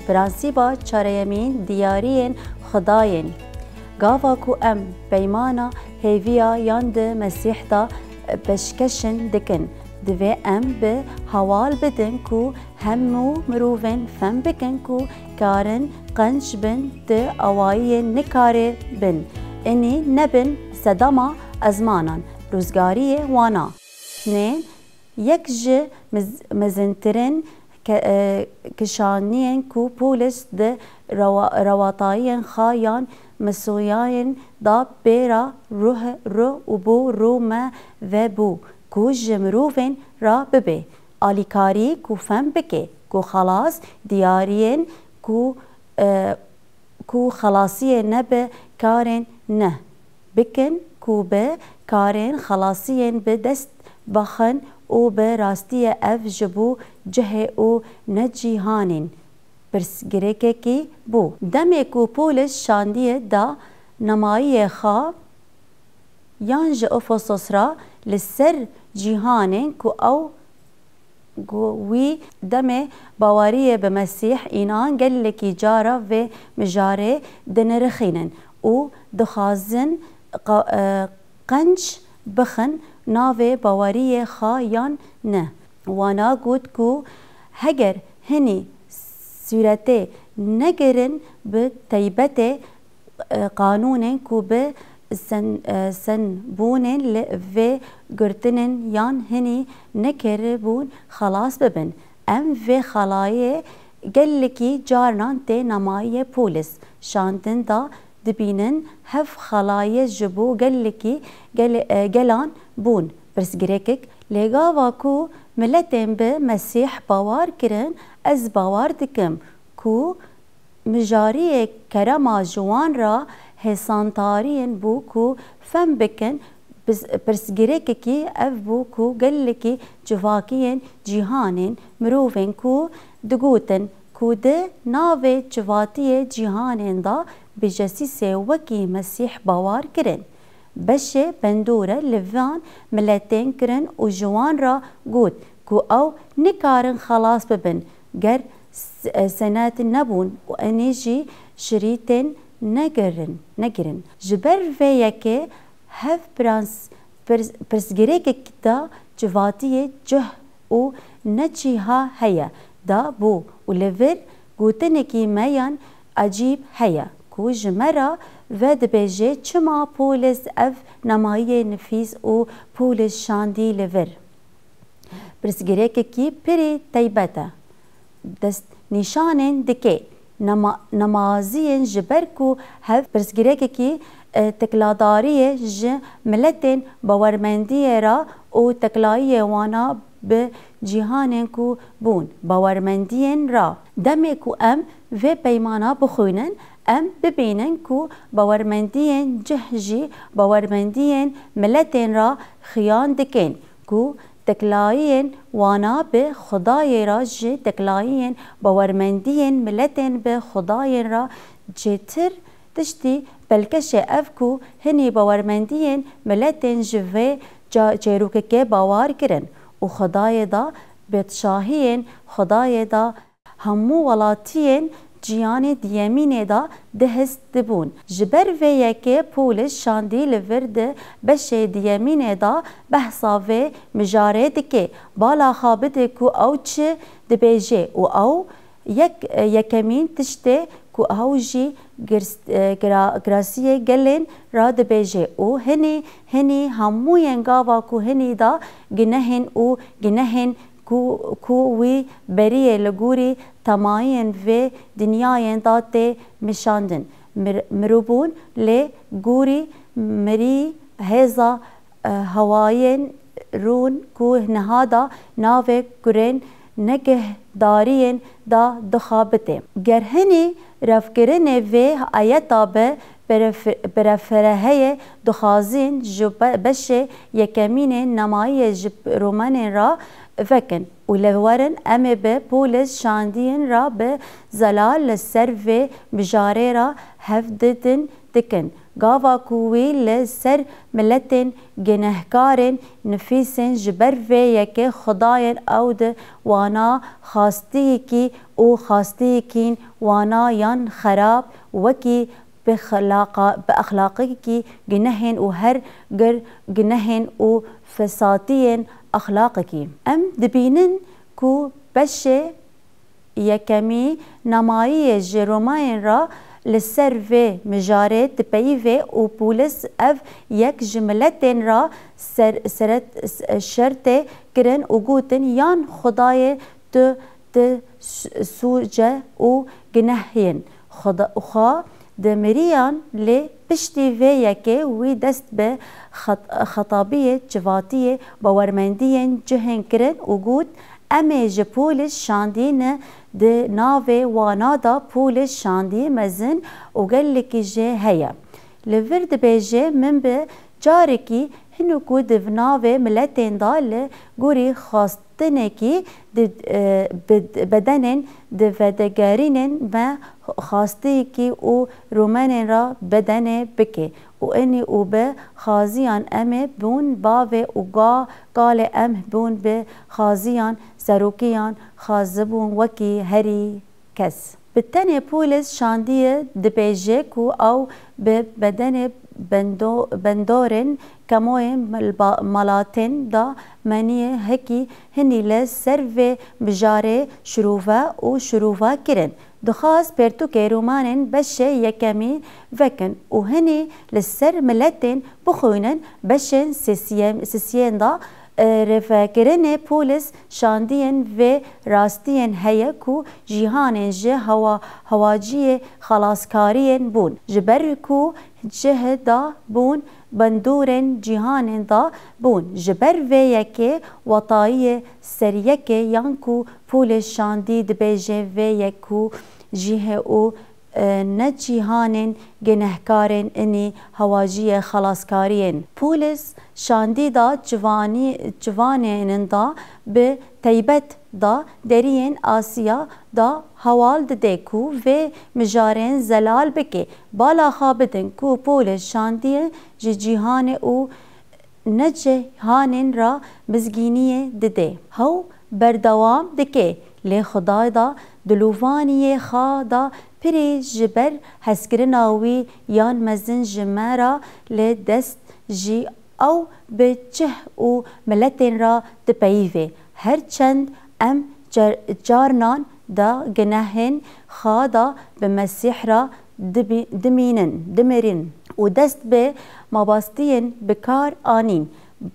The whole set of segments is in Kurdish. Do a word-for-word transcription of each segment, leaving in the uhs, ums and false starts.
Prensîba çareyemîn diyariyên Xwedayên. Gava ku em peymana hêviya yan di Mesîh de peşkeşin dikin, divê em bi hewal bidin ku hemû mirovên fem bikin ku karin qenc bin di awayiyên nikare bin. Enî nebin sedema ezmanan, rûzgariyê wana. Nê yek ji miz-, mezintirîn ke-, e, kişaniyên ku Pûlis di rewa-, rewatayiyên xwe yan misoyayên da pê re ruh, ruh û bo rû me ve bû, ku ji mirovên re bibe alîkarî, ku fem bike, ku xelas diyariyên ku, e, ku xelasiyê ne bi karên ne bikin, ku bi karên xelasiyên bi dest bixin û bi rastiyê ev ji bo cihê û ne cîhanên pirsgirêkekî bû. Demê ku Pûlis şandiyê da nemayiyê xwe yan ji Efesos re li ser cîhanên ku ew Ku wî demê baweriyê bi Mesîh înan gelekî cara vê mijarê dinirxînin û dixwazin qa-, e, qenc bixin navê baweriyê xwe yan ne. Wana got ku heger hinî sûretê negirin bi teybetê e, qanûnên ku bi sen-, e, senbûnên li vê girtinên yan hinî nekiribûn xelas bibin. Em vê xelayê gelekî carinan tê nemayiyê Pûlis şandin da dibînin, hev xelayê ji bo gelekî gel-, e, gelan bûn pirsgirêkek. Lê gava ku miletên bi Mesîh bawer kirin, ez bawer dikim ku mijariyê kerema ji wan re hêsantariyên bû ku fem bikin, pirs-, pirsgirêkekî ev bû ku gelekî civakiyên cîhanên mirovên ku digotin ku di navê civatiyê cîhanên de bi Jesîsê wekî Mesîh bawer kirin. Beşê bandore li van miletên kirin û ji wan re got ku ew nikarin xelas bibin ger s-, senet nebûn û enê jî şirîtên negirin, negirin. Ji ber vê yekê hev prens-, pirs-, pirsgirêkek da civatiyê cih û neçîha heye da bû û li vir gotinekî me yan ecîb heye ku ji me re vedibêje çima Pûlis ev nemayiyê nifîs û Pûlis şandî li vir. Pirsgirêkekî pirî teybet e. Destnîşanên dike. Nema-, nemaziyên ji ber ku hev pirsgirêkekî, e, tekladariyê ji miletên bawermendiyê re û teklayiyê wana bi cîhanên ku bûn bawermendiyên re. Demê ku em vê peymana bixwînin, em bibînin ku bawermendiyên cih jî bawermendiyên miletên re xiyan dikin, ku teklayiyên wana bi Xwedayê re ji teklayiyên bawermendiyên miletên bi Xwedayên re çêtir tiştî belkeşe ev ku hinî bawermendiyên miletên ji vê ca-, çêrokekê bawer kirin û Xwedayê da bêdşahiyên Xwedayê da hemû welatiyên cîhanê di yemînê de dihist dibûn. Ji ber vê yekê Pûlis şandî li vir di beşê di yemînê de behsa vê mijarê dike. Bala xwe bide ku ew çi dibêje û ew yek, yekemîn tiştê ku ew jî girs-, gira-, girasiyê gelên re dibêje û hinî, hinî hemûyên gava ku hinî de ginehên û ginehên ku, ku wî beriyê li gorî temayiyên vê dinyayên de tê meşandin. Mir-, mirûbûn lê gorî mirî hêza, e, hewayên rûn ku niha da navê kurên negehdariyên da dixabite. Ger hinî revkirinê vê ayeta bi peref-, perefreheyê dixwazin ji be-, beşê yekemînê nemayiyê ji Romanên re vekin û li werin em ê bi Pûlis şandiyên re bi zelal li ser vê mijarê re hevdidin dikin. Gava ku wî li ser miletên ginehkarên nifîsên ji ber vê yekê xwedayên ew di wana xastiyekî û xastiyekîn wana yan xerab wekî bi xelaqa-, bi exlaqekî gunehên û her gir gunehên û fesatiyên exlaqekî. Em dibînin ku beşê yekemî namayiyê ji Romayên re li ser vê mijarê dipeyivê û Pûlis ev yek ji miletên re ser-, seret-, şertê kirin û gotin, yan Xwedayê tu, tu s-, sûce û guneh yên. Xweda-, xwe di miriyan lê piştî vê yekê wî dest bi xet-, xetabiyê, civatiyê, bawermendiyên cihên kirin û got, em ê ji Pûlis şandî ne, di navê wana de Pûlis şandî mezin û gelekî jê heye. Li vir dibêje, min bi carekî hinekû di navê miletên de li gorî xwestinekî di, e, bi bedenên di vedegerînên me xwestiyekî û rûmenên re bedenê bike û enî û bi xaziyan em ê bûn bavê û ga-, galê em bûn bi xaziyan serokiyan xazibûn wekî herî kes. Bi tenê Pûlis şandiyê dibêje ku ew bi bedenê bendo-, bendorên kemoyên melba-, malatên da meniyê hekî hinî li ser vê mijarê şirove û şirove kirin. Dixwaz pertûkê romanên beşê yekemî vekin û hinî li ser miletên bixwînin beşên sisiyê-, sisiyên da e, rêvekirinê Pûlis şandiyên vê rastiyên heye ku cîhanên ji hewa-, hewaciyê xelaskariyên bûn. Ji ber ku cih da bûn, bendûrên cîhanên da bûn. Ji ber vê yekê wetayiyê ser yekê yan ku Pûlis şandî dibêje vê yek ku cihê û e, ne cîhanên ginehkarên inî hewaciyê xelaskariyên. Pûlis şandî da civanî-, ciwanênin da bi teybet da deriyên Asya da hewal dide ku vê mijarên zelal bike. Bala xwe bidin ku Pûlis şandiyê ji cîhanê û ne cîhanên re mizgîniyê dide. Hew berdewam dike, lê Xuda da dilovaniyê xwe da pirî ji ber hezkirina wî yan mezin ji me re li dest jî ew bi cih û miletên re dipeyivê. Her çend em car-, carnan da ginehên xwe da bi Mesîh re dibi-, dimînin, dimirin û dest bi mabastiyên bi kar anîn.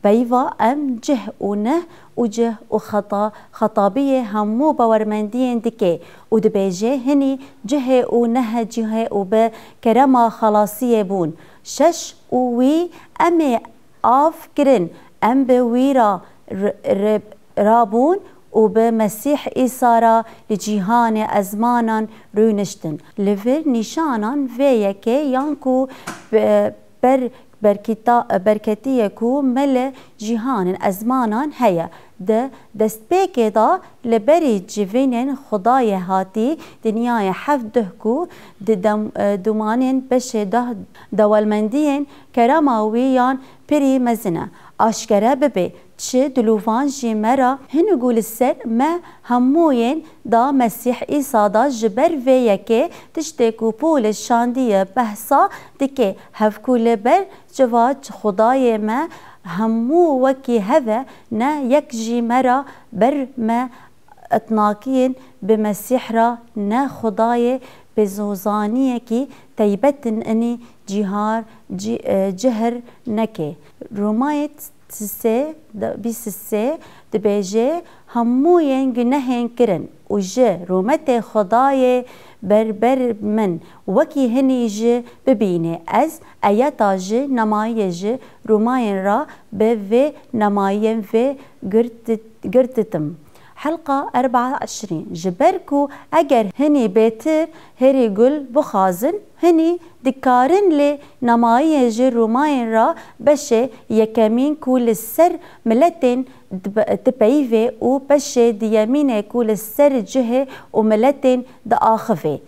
Peyva em cih û neh û cih û xeta-, xetabiyê hemû bawermendiyên dike û dibêje hinî cihê û nehe cihê û bi kerema xelasiyê bûn. Şeş û wî em ê av kirin, em bi wî ra r-, r-, rabûn û bi Mesîh Îsa ra li cîhanê ezmanan rûniştin. Li vir nîşanan vê yekê yan ku be-, ber-, berkîta-, berketiyê ku me li cîhanên ezmanan heye. Di destpêkê de li berî civînên Xwedayê hatî dinyayê heft duh ku di dem-, e, dûmanên beşê deh dewelmendiyên kerema wî yan pirî mezin e, aşkere bibe. Çi dilovan jî me re hinî ku li ser me hemûyên da Mesîh Îsa da ji ber vê yekê tiştê ku Pûlis şandiye behsa dike, hev ku li ber civa Xwedayê me hemû wekî hev e, ne yek jî me re ber me etnakiyên bi Mesîh re ne Xwedayê pêzozaniyekî teybet in inî cîhar, cî-, e, cihir neke. Romayê sisê, bîst sê dibêje, hemûyên gunehên kirin û ji rûmetê Xwedayê berber min wekî hinî jî bibîne. Ez eyeta ji nemayê ji Romayên re bi vê nemayên vê girtit-, girtitim. Helqa erba eşrîn. Ji ber ku eger hinî bêtir herî gul bixwazin, hinî dikarin lê nemayiyê ji Romayên re beşê yekemîn ku li ser miletên dibe-, dipeyivê û beşê diyemînê ku li ser cihê û miletên diaxivê,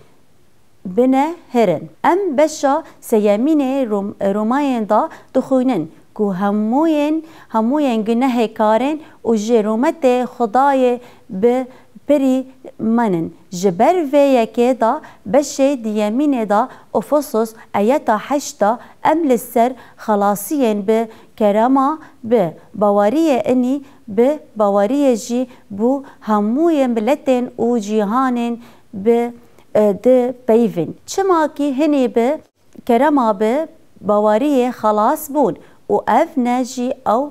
bine hirin. Em beşa seyemînê Rom-, Romayên de dixwînin ku hemûyên, hemûyên gunehêkarên û ji rûmetê Xwedayê bi pirî menin. Ji ber vê yekê de beşê diyemînê de Efesos ayeta heşt de em li ser xelasiyên bi kerema, bi baweriyê inî, bi baweriyê jî bo hemûyê miletên û cîhanên bi, e, dipeyivin. Çima kî hinî bi kerema bi baweriyê xelas bûn û ev ne jî ew,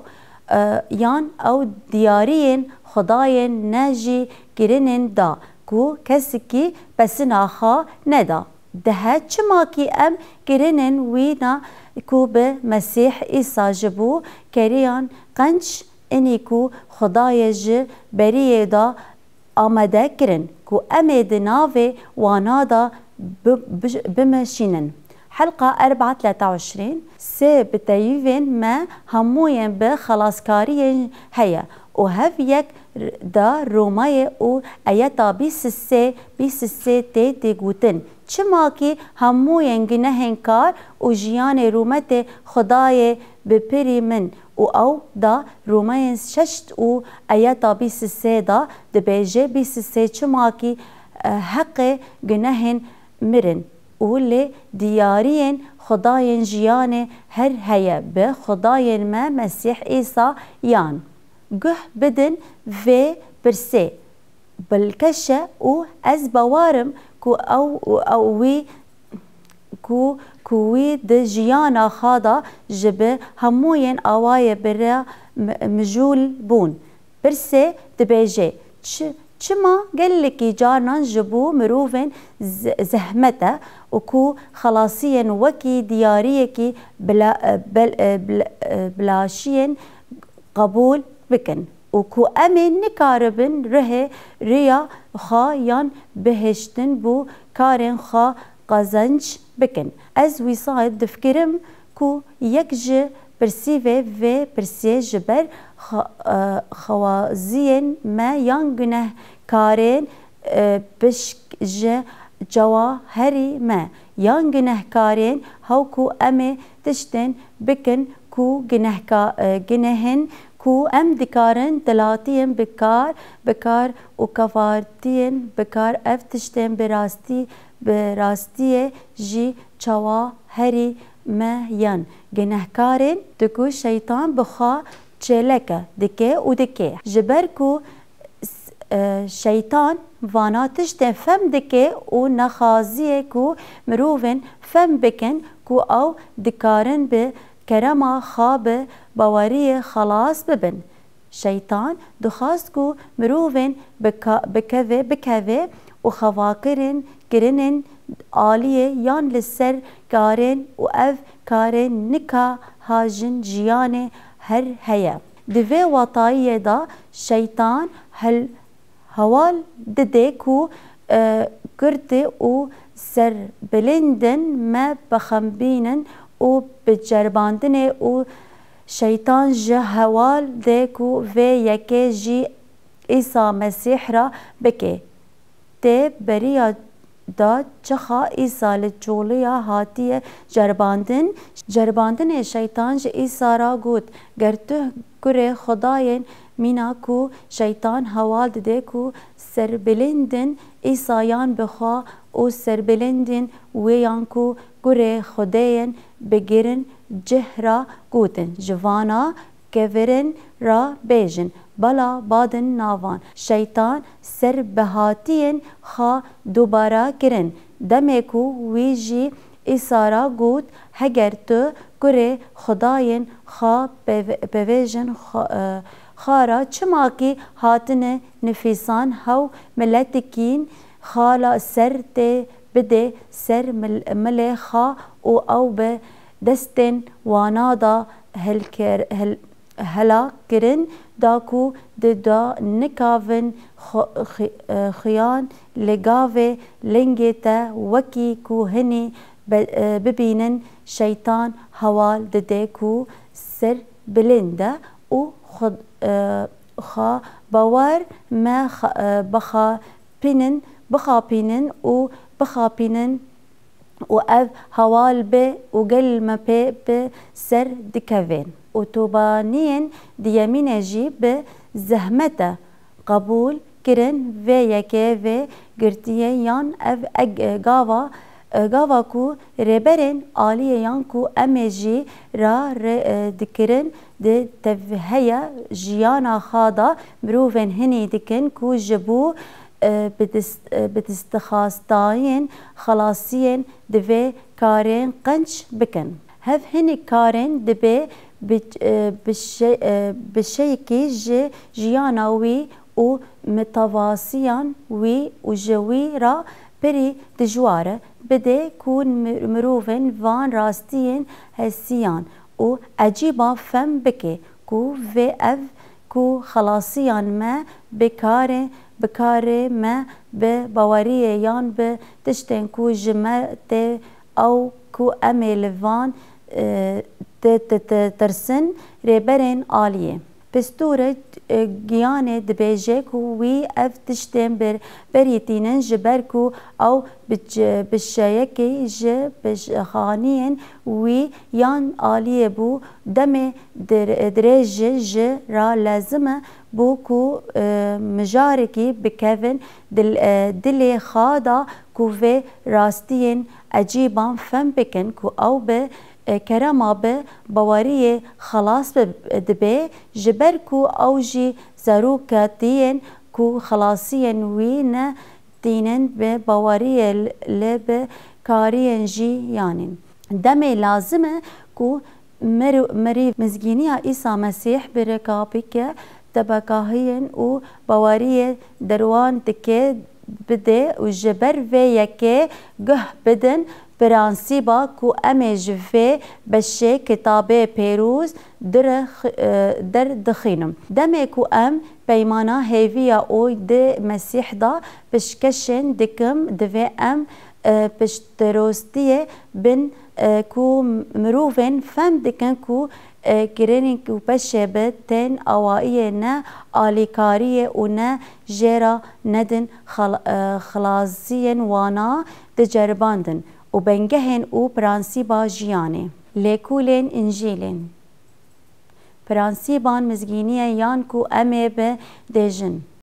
e, yan ew diyariyên Xwedayên ne jî kirinin da ku kesikî pesina xwe neda. Dihe çima kî em kirinin wî na ku bi Mesîh Îsa ji bo keriyan qenc inî ku Xwedayê ji beriyê da amade kirin ku em ê di navê wana de bi-, bi-, bimeşînin. Helqa erba tleta û îşrîn, sê biteyîvên me hemûyên bi xelaskariyên heye û hev yek r-, da Romayê û ayeta bîst û sê, bîst û sê tê tê gotin. Çima kî hemûyên gunehên kar û jiyanê rûmetê Xwedayê bi pirî min û ew da Romayên şeş û ayeta bîst û sê da dibêje, bîst û sê, çima kî, e, heqê gunehên mirin û lê diyariyên Xwedayên jiyanê her heye bi Xwedayên me Mesîh Îsa yan. Guh bidin vê pirsê bilkeş e û ez bawer im ku ew, ew wî, ku, ku wî di jiyana xwe de ji bi hemûyên awayê bi re mi-, mijûl bûn. Pirsê dibêje, çi, çima gelekî carinan ji bo mirovên ze-, zehmet e û ku xelasiyên wekî diyariyekî bila-, bel-, bila-, bilaşiyên qebûl bikin û ku em ê nikaribin rihê riya xwe yan bihiştin bo karên xwe qezenc bikin. Ez wisa difikirim ku yek ji pirsîvê vê pirsê ji ber xe-, e, xewaziyên me yan gunehkarên, e, pişk ji çawa herî me yan gunehkarên, hew ku em ê tiştên bikin ku gunehka-, e, gunehên ku em dikarin dilatiyên bikar, bikar û kefartiyên bikar, ev tiştên bi rastî, bi rastiyê jî çawa herî me yan gunehkarên, diku şeytan bi xwe çêleke dike û dike. Ji ber ku s-, e, şeytan vana tiştên fem dike û nexaziye ku mirovên fem bikin ku ew dikarin bi kerema xwe bi baweriyê xelas bibin. Şeytan dixwast ku mirovên bika-, bikeve, bikeve û xevakirin, kirinên aliyê yan li ser karên û ev karên nika ha jin jiyanê her heye. Di vê watayiyê de şeytan hel-, heval dide ku, e, girtî û serbilindin me bixembînin û bi ceribandinê û şeytan ji heval de ku vê yekê jî Îsa Mesîh re bike. Tê beriya da çixa Îsa li çoliya hatiye ceribandin. Ceribandinê şeytan ji Îsa re got, ger tu kurê Xwedayê î, mîna ku şeytan heval dide ku serbilindin Îsayan bi xwe û serbilindin wêyan ku kurê Xwedê yên bigirin cih re gotin, ji vana kevirin re bêjin, bela badin navan. Şeytan serbihatiyên xwe dubare kirin. Demê ku wî jî Îsa re got, heger tu kurê Xwedayê î, peve-, pevêjin xwe, e, xwe re, çima kî hatine nifîsan, hew miletikîn xala ser tê bide ser mil-, milê xwe û ew bi destên wana da hilker-, hil-, helak kirin, da ku di da nikavin xu-, xi-, e, xuyan li gavê lingê te wekî ku hinî be-, e, bibînin, şeytan heval dide ku serbilind e û xud-, e, xwe bawer me bixapînin, bixapînin û bixapînin û ev hewal be û gel me pê bi ser dikevin. Û tobaniyên diyemîne jî bi zehmet e qebûl kirin vê yekê vê girtiyê yan ev eg-, gava, gava ku rêberên aliyê yan ku em ê jî ra rê, e, dikirin di tevheya jiyana xwe de mirovên hinî dikin ku ji bo, e, bidist-, e, bidistixwastayên xelasiyên divê karên qenc bikin. Hev hinî karên dibê bi, e, bi şe-, e, bi şeyekî ji jiyana wî û mitavasiyan wî û ji wî re pirî dijwar e bidê ku mi-, mirovên van rastiyên hesiyan û ecîba fem bike ku vê ev ku xelasiyan me bi karê, bi karê me bi baweriyê yan bi tiştên ku ji me tê ew ku em ê li van, e, ti-, ti-, ti-, tirsin rêberên aliyê. Pistûrê, e, giyanê dibêje ku wî ev tiştên ber-, berî tînin ji ber ku ew bi ç-, bi şeyekî ji bi ş-, xaniyên wî yan aliyê bû demê dir-, dirêj ji ra lezim e bû ku, e, mijarekî bikevin dil-, e, dilê xwe da ku vê rastiyên ecîban fem bikin ku ew bi, e, kerema bi baweriyê xelas bi, dibe, ji ber ku ew jî zarokatiyên ku xelasiyên wî ne tînin bi baweriyê li bi kariyên jî yanîn. Demê lazim e ku mir-, mirî mizgîniya Îsa Mesîh bi rêka bike tebekahiyên û baweriyê derwan dike bide û ji ber vê yekê guh bidin prensîba ku em ê ji vê beşê Kitabê Pêroz dire xi-, e, derdixînim. Demê ku em peymana hêviya oy di Mesîh de pişkeşên dikim, divê em, e, piştdirostiyê bin, e, ku mirovên fem dikin ku, e, kirinên ku peşê bi tên awayiyê ne alîkariyê û ne jê re nedin xel-, e, xilasiyên wana diceribandin û bengehên û prensîba jiyanê. Lêkolên Încîlên. Prensîban mizgîniyê yan ku em ê bi dêjin.